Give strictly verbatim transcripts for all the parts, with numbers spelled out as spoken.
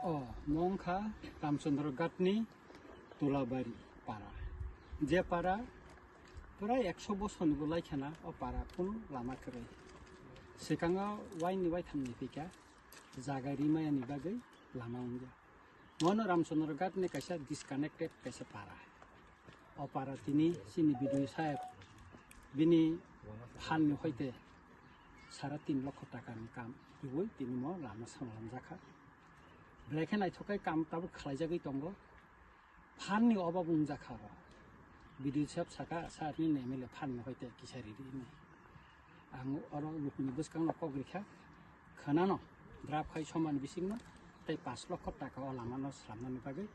O, mongkha Ramchandra Ghatni Tulabari para. Je para prai ekso bosor ni bo laikhana o para kunu lama kwrwi. Swkango waini waithamni phika jaga rimaya ni bagwi lama wngya. Mono Ramchandra Ghatni kaisa disconnected kaisa para. O para tini chini B D O saheb bini phan ni hoite sara tin lokho taka ni kam riwi tini mo lama samlamjakha. Belai khe naithok khe kam tabuk khlaijagwi tongo. Phan ni obab wngjakha oro. B D O saheb saka, sir nini M L A phan ni hoite kisa riri hinwi. Ang oro lukuni bwskang no kok rikha. Khwnano draft khai somani bisingno tei pash lokho taka o lama no slamnani bagwi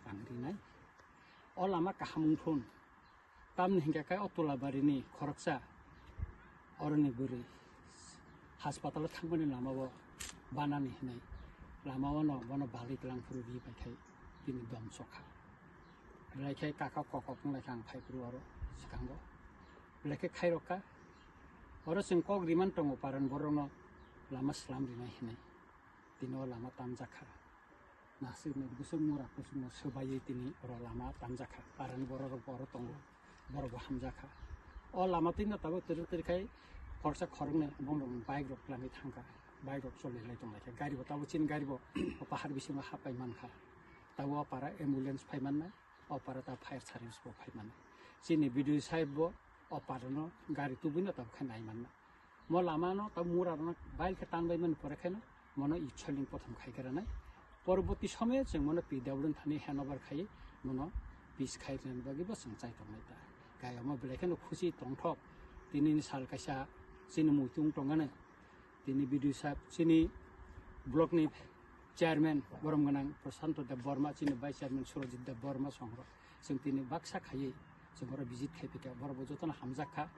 ang rinai. O lama kaham wngthun. Tamni hinkhe khe o Tulabarini khoroksa oroni bwrwi haspatalo thangmani lamao banani hinwi lamao no bono balwi twlang phuru ri bai khai bini dom sokha. Belai khe kaka kokok wng lai kha ang phai phuru oro swkango. Belai khe khairok kha. Oro chwng kok riman tongo paran borokno lama slam rinai hinwi. Tini o lama tamjakha. Nasik ni bwswk mura kusuk no swbaiwi tini oro lama tamjakha. Paran borok rok bo oro tongo. Borok bo hamjakha. O lama twi no tabuk twrwk twrwk khai khoroksa khoroknwi bong rok bike rok twlangwi thangkha. Bike rok choli lai tong lai kha. Gari bo tabuk chini gari bo o pahar bisingo hapai mankha. Tabuk o para ambulance phai mannai. O para ta fire service bo phai mannai. Chini B D O saheb bo o para no gari tubui no tabuk khai nai mannai. Mo lama no ta mura rok no bail khe tan bai mani pore khe no mono i soling prothom khai khe ranai. Poroboti somoyo chwng mono P W D thani handover khai mono pis khai rwna bagwi bo chwng chai tongnai ta. Kaya mo belai kheno khusi tongthok tini ni sal kaisa chini muitung tongani tini B D O saheb chini block ni chairman borom gwnang Prashanto Deb Borma, chini vice chairman Surajit Deb Borma songrok. Chwng tini baksa khaiwi chwng oro visit khai phika, borok bo jotono hamjak kha.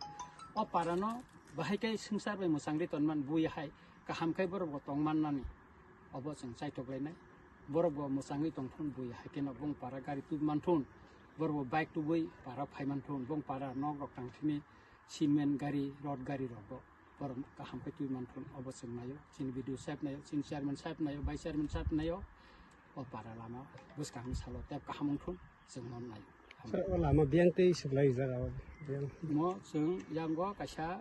O para no bahai khe swngchar bai mwchangwi tonman bui hai kaham khai borok bo tong mannani obo chwng chaitok lainai. Borok bo mwchangwi tongthun bui hai kheno bong para gari tubui manthun, borok bo bike tubui para phai manthun, bong para nok rok tang thini cement gari, rod gari rok bo borok kaham khe twi manthun obo chwng naio, chini B D O saheb naio, chini chairman saheb naio, vice chairman saheb naio, o para lama bwskangni salo tei kaham wngthun chwng mon naio. Sir, o lama biyang tei swk lai jaga o biyang. Mo chwng yango kaisa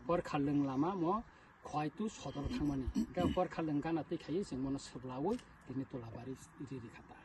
Porkhalwng lama mo Khowaitu sodor thangmani. Ga Porkhalwng gana twi khaiwi chwng mono swk lawi tini Tulabari ri ri kha ta.